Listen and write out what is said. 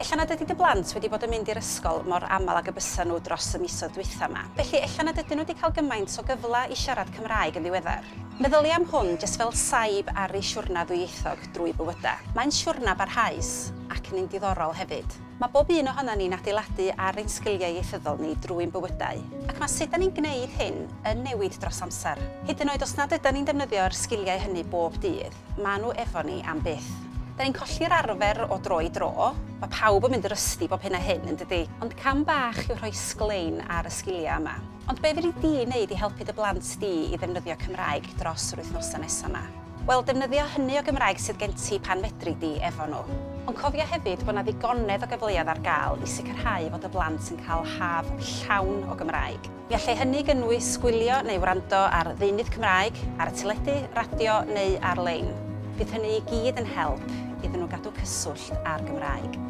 Ella nad ydy dy blant wedi bod yn mynd i'r ysgol mor aml ag y bysa nhw dros y misoedd dwytha 'ma. Felly ella nad ydyn nhw wedi cael gymaint o gyfle i siarad Cymraeg yn ddiweddar. Meddylia am hwn jyst fel saib ar eu siwrna ddwyieithog drwy bywyda. Mae'n siwrna barhaus ac yn un diddorol hefyd. Mae bob un ohonan ni'n adeiladu ar ein sgiliau ieithyddol ni drwy'n bywydau, ac mae sut 'da ni'n gwneud hyn yn newid dros amser. Hyd yn oed os nad ydan ni'n defnyddio'r sgiliau hynny bob dydd, maen nhw efo ni am byth. Da ni'n colli'r arfer o dro i dro, mae pawb yn mynd yn rusty bob hyn a hyn, yn dydi? Ond cam bach yw rhoi sglein ar y sgiliau yma. Ond be fedri di wneud i helpu dy blant di i ddefnyddio Cymraeg dros yr wythnosau nesaf 'ma? Wel, defnyddio hynny o Gymraeg sydd gen ti pan fedri di efo nhw. Ond cofia hefyd bod 'na ddigonedd o gyfleoedd ar gael i sicrhau fod y blant yn cael haf llawn o Gymraeg. Mi allai hynny gynnwys gwylio neu wrando ar ddeunydd Cymraeg ar y teledu, radio neu ar-lein. Bydd hynny i gyd yn help iddyn nhw gadw cyswllt â'r Gymraeg.